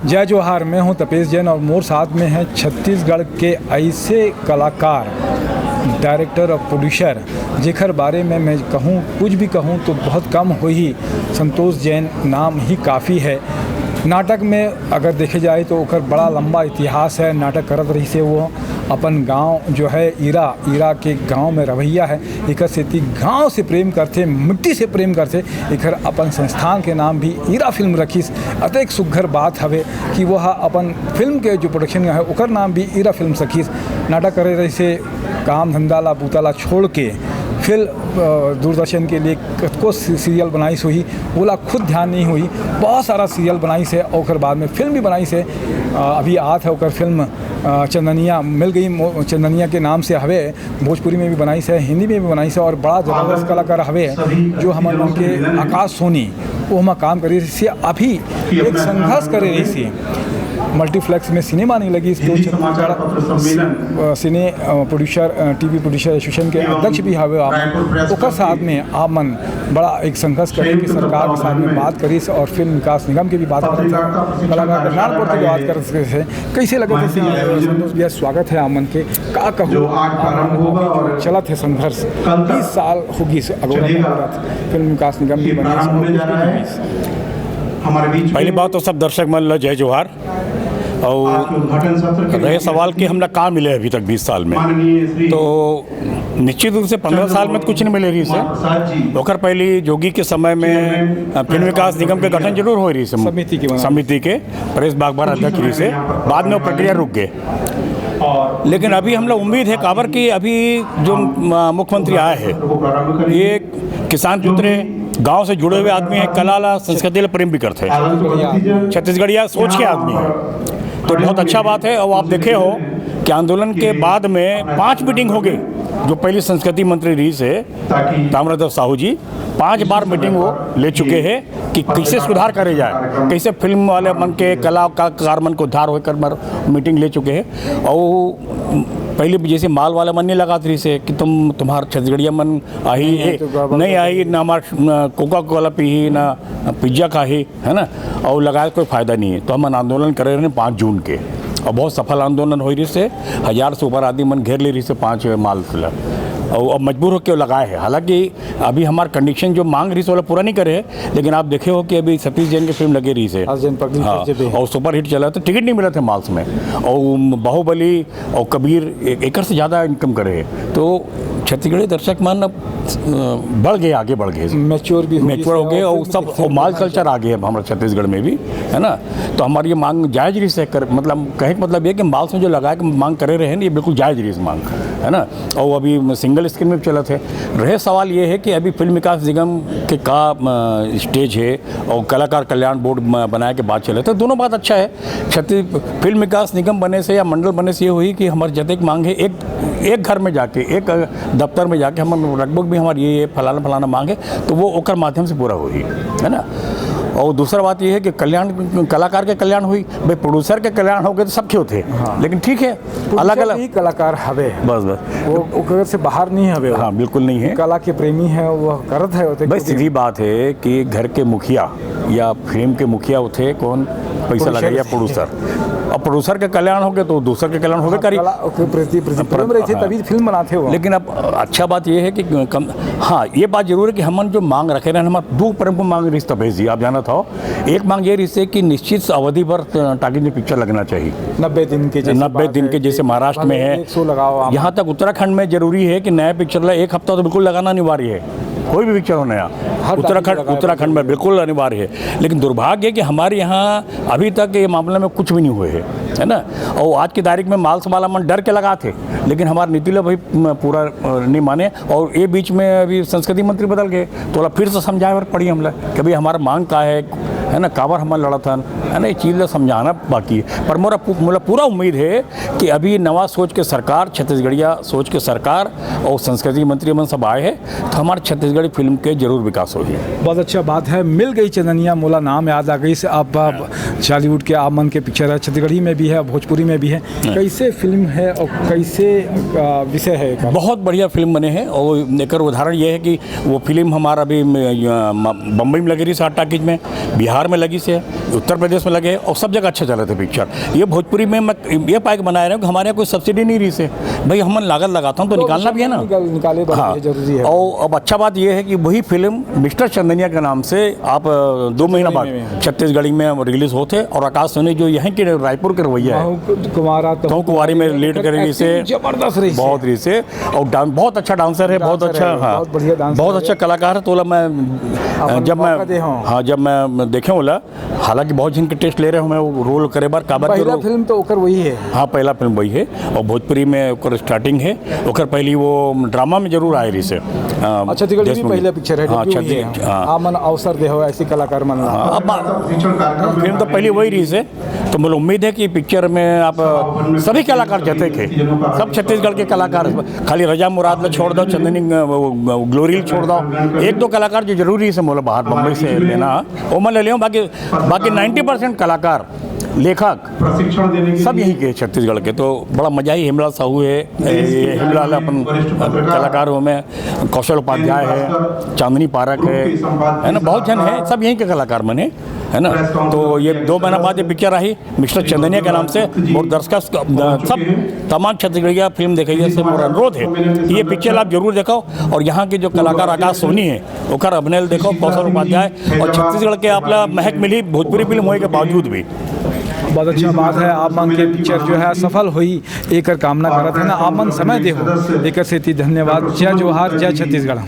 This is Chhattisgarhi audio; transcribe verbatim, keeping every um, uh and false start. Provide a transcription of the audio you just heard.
जय जोहार, मैं हूं तपेश जैन और मोर साथ में है छत्तीसगढ़ के ऐसे कलाकार, डायरेक्टर और प्रोड्यूसर, जेकर बारे में मैं कहूं, कुछ भी कहूं तो बहुत कम होही। संतोष जैन नाम ही काफ़ी है। नाटक में अगर देखे जाए तो ओकर बड़ा लंबा इतिहास है। नाटक करत रहिसे वो, अपन गांव जो है ईरा, ईरा के गांव में रहवइया है। एकर सेती गांव से प्रेम करथे, मिट्टी से प्रेम करथे। एकर अपन संस्थान के नाम भी ईरा फिल्म रखिस। अतेक सुग्घर बात हवे कि वो ह अपन फिल्म के जो प्रोडक्शन है ओकर नाम भी ईरा फिल्म रखिस। नाटक करे रहिसे, काम धंधा ला, बूता ला छोड़ के फिर, अ, दूरदर्शन के लिए कतको सी-, सीरियल बनाइस होही, ओला खुद ध्यान नहीं होही। बहुत सारा सीरियल बनाइस हे, ओकर बाद में फिल्म भी बनाइस हे। अ, अभी आत है ओकर फिल्म, अ, चंदनिया मिल गई मो-, चंदनिया के नाम से हवे, भोजपुरी में भी बनाइस हे, हिंदी में भी बनाइस हे और बड़ा जबरदस्त कलाकार हवे, जो हमन मन के आकाश सोनी, वो हम काम करे से अभी एक संघर्ष करे रहिसे। मल्टीप्लेक्स में सिनेमा नहीं लगिस, तो छत्तीसगढ़, अ, सिने, अ, प्रोड्यूसर, अ, टीवी प्रोड्यूसर एसोसिएशन के अध्यक्ष भी हवे आप, ओकर साथ में आप मन बड़ा एक संघर्ष करे कि सरकार के साथ में बात करिस और फिल्म विकास निगम के भी बात करिस, कलाकार कल्याण बोर्ड के बात करिस। कैसे लगे थे संतोष भैया, स्वागत है आप मन के। का कहूँ, जो आज प्रारंभ होगा और चलत है संघर्ष, बीस साल हो गई अगोरा फिल्म विकास निगम भी बने, हमारे बीच पहली बात तो सब दर्शक मन ला जय जोहार। और रहे सवाल कि हमला का मिले अभी तक बीस साल में, तो निश्चित रूप से पंद्रह साल में कुछ नहीं मिले रहिस हे। ओकर पहली जोगी के समय में, अ, फिल्म विकास निगम के गठन जरूर होए रहिस हे, समिति के, समिति के परेश बागवान अध्यक्ष रहिस हे। बाद में वो प्रक्रिया रुक गए। लेकिन अभी हमला उम्मीद है, काबर कि अभी जो, अ, मुख्यमंत्री आए हैं, ये किसान पुत्र है, गांव से जुड़े हुए आदमी है, कला ला, संस्कृति ला प्रेम भी करते हैं, छत्तीसगढ़िया सोच के आदमी है। तो बहुत अच्छा बात है। और आप देखे हो कि आंदोलन के बाद में पांच मीटिंग हो गई, जो पहली संस्कृति मंत्री रहिस हे ताम्रध्वज साहू जी, पांच बार मीटिंग वो ले चुके हैं कि कैसे सुधार करे जाए, कैसे फिल्म वाले मन के, कला, कलाकार मन को उद्धार होकर मर-, मीटिंग ले चुके हैं। और पहले जैसे माल वाला मन नहीं लगात रहिस हे कि तुम, तुम्हार छत्तीसगढ़िया मन आही, नहीं, ए, तो बाबा नहीं आही, ना हमार, ना कोका कोला पीही, ना पिज्जा खाही, है ना, और लगाए कोई फायदा नहीं है। तो हमन आंदोलन करे रहे पाँच जून के, और बहुत सफल आंदोलन होए रहिस हे, हजार से ऊपर आदमी मन घेर ले रहिस हे पाँच माल ला, और अब मजबूर होके वो लगाए हैं। हालांकि अभी हमार कंडीशन जो मांग रहिस हे, वो पूरा नहीं करे हैं, लेकिन आप देखे हो कि अभी सतीश जैन के फिल्म लगे रहिस हे। हाँ, और सुपरहिट चला, तो टिकट नहीं मिलत हे माल्स में, और बाहुबली और कबीर ए-, एकर से ज़्यादा इनकम करे हैं। तो छत्तीसगढ़ी दर्शक मन अब, अ, बढ़ गए, आगे बढ़ गए, मैच्योर भी हो गए, मैच्योर हो गए और सब, और माल कल्चर आ गए अब हमारे छत्तीसगढ़ में भी, है ना। तो हमारी ये मांग जायज रहिस हे, कर, मतलब, कहे का मतलब ये कि माल्स में जो लगाए के मांग करे रहे हैं, ये बिल्कुल जायज रहिस हे मांग, है ना। और अभी सिंगल स्क्रीन में चलत हे। रहे सवाल ये है कि अभी फिल्म विकास निगम के का, अ, स्टेज है और कलाकार कल्याण बोर्ड म-, बनाए के बात चले, तो दोनों बात अच्छा है। छत्तीस फिल्म विकास निगम बने से या मंडल बने से ये होही कि हमार जतेक मांग है, एक, एक घर में जाके, एक, अ, दफ्तर में जाके हम रखबो भी हमार ये, ये फलाना, फलाना मांग है, तो वो ओकर माध्यम से पूरा होही, है ना। और दूसरा बात ये है कि कल्याण, कलाकार के कल्याण होही, भाई, प्रोड्यूसर के कल्याण हो गए तो सबके होते हैं। हाँ। लेकिन ठीक है, प्रोड्यूसर अलग-अलग भी कलाकार हवे। बस, बस। वो ओकर से बाहर नहीं हवे वो। हाँ, बिल्कुल नहीं है। कला के प्रेमी है, वो करत है, ओते भाई, सीधी बात है कि घर के मुखिया या फिल्म के मुखिया होते कौन, पैसा प्रोड्यूसर। लगाइया प्रोड्यूसर। अब प्रोड्यूसर के कल्याण हो गए तो दूसर के कल्याण होबे हाँ, करी। कला के प्रति, प्रति प्रेम रहते हाँ। तभी फिल्म बनाते हो। लेकिन अब अच्छा बात ये है कि कम, हाँ, ये बात जरूर है कि हमन जो मांग रखे रहे, हमार दो प्रमुख मांग रहिस तपेश जी, आप जानत हो, एक मांग ये रहिस हे कि निश्चित अवधि भर टाकीज में पिक्चर लगना चाहिए। नब्बे दिन के जैसे नब्बे बात दिन है के जैसे कि महाराष्ट्र में भले है। एक सौ लगाओ आप। यहाँ तक उत्तराखंड में जरूरी है कि नया पिक्चर ला एक हफ्ता तो बिल्कुल लगाना अनिवार्य है, कोई भी पिक्चर हो नया। हर उत्तराखंड, टाकीज लगाए उत्तराखंड में बिल्कुल अनिवार्य है। लेकिन दुर्भाग्य है कि हमारे यहाँ अभी तक ये मामले में कुछ भी नहीं हुए है, है ना। और आज की तारीख में माल्स वाला मन डर के लगात हे, लेकिन हमार नीति ला भाई म-, पूरा, अ, नहीं माने। और ये बीच में अभी संस्कृति मंत्री बदल गए, तो ओला फिर से समझाए बर पड़ी हमला कि भाई हमार मांग का है, है ना, काबर हमन लड़त हन, है ना, ये चीज ला समझाना बाकी है। पर मोरा पू-, मोला पूरा उम्मीद है कि अभी नवा सोच के सरकार, छत्तीसगढ़िया सोच के सरकार और संस्कृति मंत्री मन सब आए हैं, तो हमार छत्तीसगढ़ी फिल्म के जरूर विकास होही। बहुत अच्छा बात है, मिल गई चंदनिया मोला नाम याद आ गई। अब, अब चालीवुड के आप मन के पिक्चर है, छत्तीसगढ़ी में भी है, भोजपुरी में भी है। हाँ। कैसे फिल्म है और कैसे, अ, विषय है एकर? बहुत बढ़िया फिल्म बने हैं और एकर उदाहरण ये है कि वो फिल्म हमारा अभी म-, अ, म-, बम्बई में लगे रहिस हे टाकीज में, बिहार बिहार में लगिस हे, उत्तर प्रदेश में लगे हे और सब जगह अच्छा चलत हे पिक्चर। ये भोजपुरी में मैं ये पाए के बनाए रहे हूँ कि हमारे यहाँ कोई सब्सिडी नहीं रहिस हे। भाई, हमन लागत लगाथन तो निकालना भी हे ना। निकाल-, निकाले बर हाँ। ये जरूरी हे। और अब अच्छा बात ये हे कि वही फिल्म मिस्टर चंदनिया के नाम से आप, अ, दो महीना बाद छत्तीसगढ़ी में, में। छत्तीसगढ़ी में रिलीज होत हे और आकाशवाणी जो यहीं के रायपुर के रवैया हे, महू कुमारा तो महू कुमारी में लीड करे रहिस हे, जबरदस्त रहिस हे। बहुत रहिस हे। और डांस, बहुत अच्छा डांसर हे, बहुत डांसर अच्छा, हे, हाँ, बहुत बढ़िया डांसर बहुत हे। अच्छा कलाकार हे। तो ओला मैं, अपन जब मौका मैं, दे हूँ। हाँ, जब मैं देखे ओला, हालांकि बहुत झन के टेस्ट ले रहे हूँ मैं वो रोल करे बर, काबर के पहला रोल फिल्म तो ओकर वही हे। हाँ, पहला फिल्म वही हे और भोजपुरी में ओकर स्टार्टिंग हे। ओकर पहली वो ड्रामा में जरूर आए रहिस हे। अ, अच्छा, छत्तीसगढ़ी भी देशमुख। पहला पिक्चर हे, हाँ, डेब्यू ही छत्तीस-, हे। हाँ। आप मन अवसर दे हो ऐसी कलाकार मन ला। हाँ, अब फिल्म तो पहली वही रहिस हे, तो मोला उम्मीद हे कि पिक्चर में आप सभी कलाकार जते के, सब छत्तीसगढ़ के कलाकार, खाली रजा मुराद ला छोड़ दो, चंदनी, अ, वो, वो ग्लोरी ला छोड़ दो, एक दो कलाकार जो जरूरी हे मोला बाहर बम्बई से लेना, वो मैं ले लेहूँ। बाकी, बाकी नाइंटी परसेंट कलाकार, लेखक, सब यहीं के छत्तीसगढ़ के। तो बड़ा मजा ही, हेमला साहू हे, ये हेमला ला अपन कलाकार हो में, कौशल उपाध्याय हे, चांदनी पारख हे, हे ना, बहुत झन हे, सब यहीं के कलाकार मन हे, हे ना। तो ये दो महीना बाद ये पिक्चर आही मिस्टर चंदनिया के नाम से, और दर्शक, सब तमाम छत्तीसगढ़िया फिल्म देखइया से मोर अनुरोध हे कि ये पिक्चर आप जरूर देखो और यहाँ के जो कलाकार आकाश सोनी हे, ओकर अभिनय ल देखो, कौशल उपाध्याय, और छत्तीसगढ़ के आप ला महक मिली भोजपुरी फिल्म होए के बावजूद भी। बहुत अच्छा बात हे, आप मन के पिक्चर जो हे सफल होई, एकर कामना करत हे ना, आप मन समय दे हो, एकर सेती धन्यवाद। जय जोहार, जय छत्तीसगढ़।